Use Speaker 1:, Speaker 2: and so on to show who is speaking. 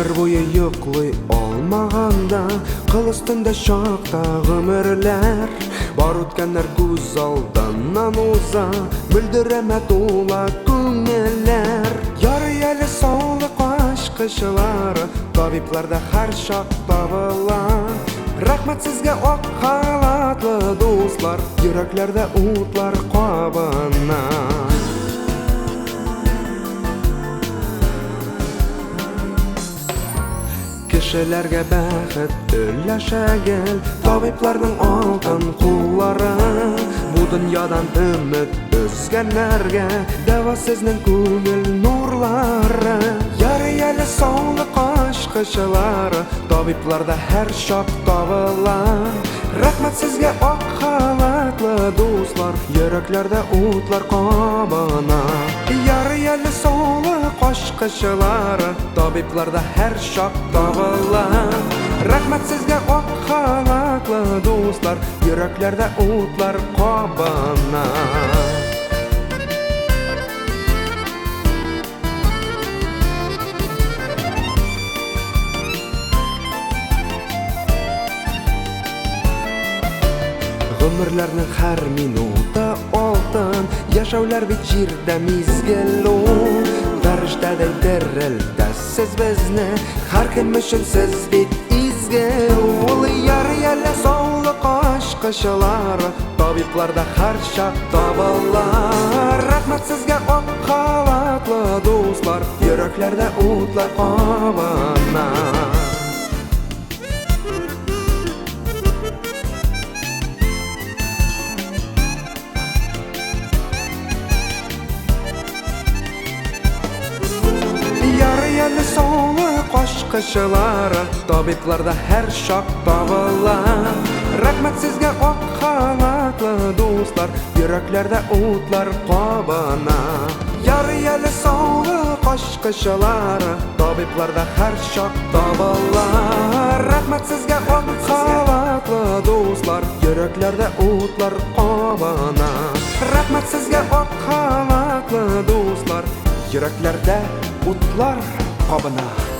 Speaker 1: Гомер буе йоклый алмаганда, кыл өстендә чакта гомерләр. Бар үткәннәр күз алдыннан уза, мөлдерәмә тула күңелләр. Ярый әле саулык ачкычлары табибларда һәрчак табыла. Рәхмәт сезгә, ак халатлы дуслар, йөрәкләрдә утлар кабына. Кешеләргә бәхет өләшә гел табибларның алтын куллары. Бу дөньядан өмет өзгәннәргә дәва сезнең күңел нурлары. Ярый әле саулык ачкычлары табибларда һәрчак табыла. Рәхмәт сезгә, ак халатлы дуслар, йөрәкләрдә утлар кабына. Ярый әле саулык ачкычлары табибларда һәрчак табыла. Рәхмәт сезгә, ак халатлы дуслар, йөрәкләрдә утлар кабына. Гомерләрнең һәр минуты алтын, яшәүләр бит җирдә мизгел ул. Фәрештәдәй терелтәсез безне, һәркем өчен сез бит изге ул. Ярый әле саулык ачкычлары табибларда һәрчак табыла. Рәхмәт сезгә, ак халатлы дуслар, йөрәкләрдә утлар кабына. Ярый әле саулык ачкычлары табибларда һәрчак табыла. Рәхмәт сезгә, ак халатлы дуслар, йөрәкләрдә утлар кабына. Ярый әле саулык ачкычлары табибларда һәрчак табыла. Рәхмәт сезгә, ак халатлы дуслар, йөрәкләрдә утлар кабына. Рәхмәт сезгә, ак халатлы дуслар, йөрәкләрдә утлар кабына.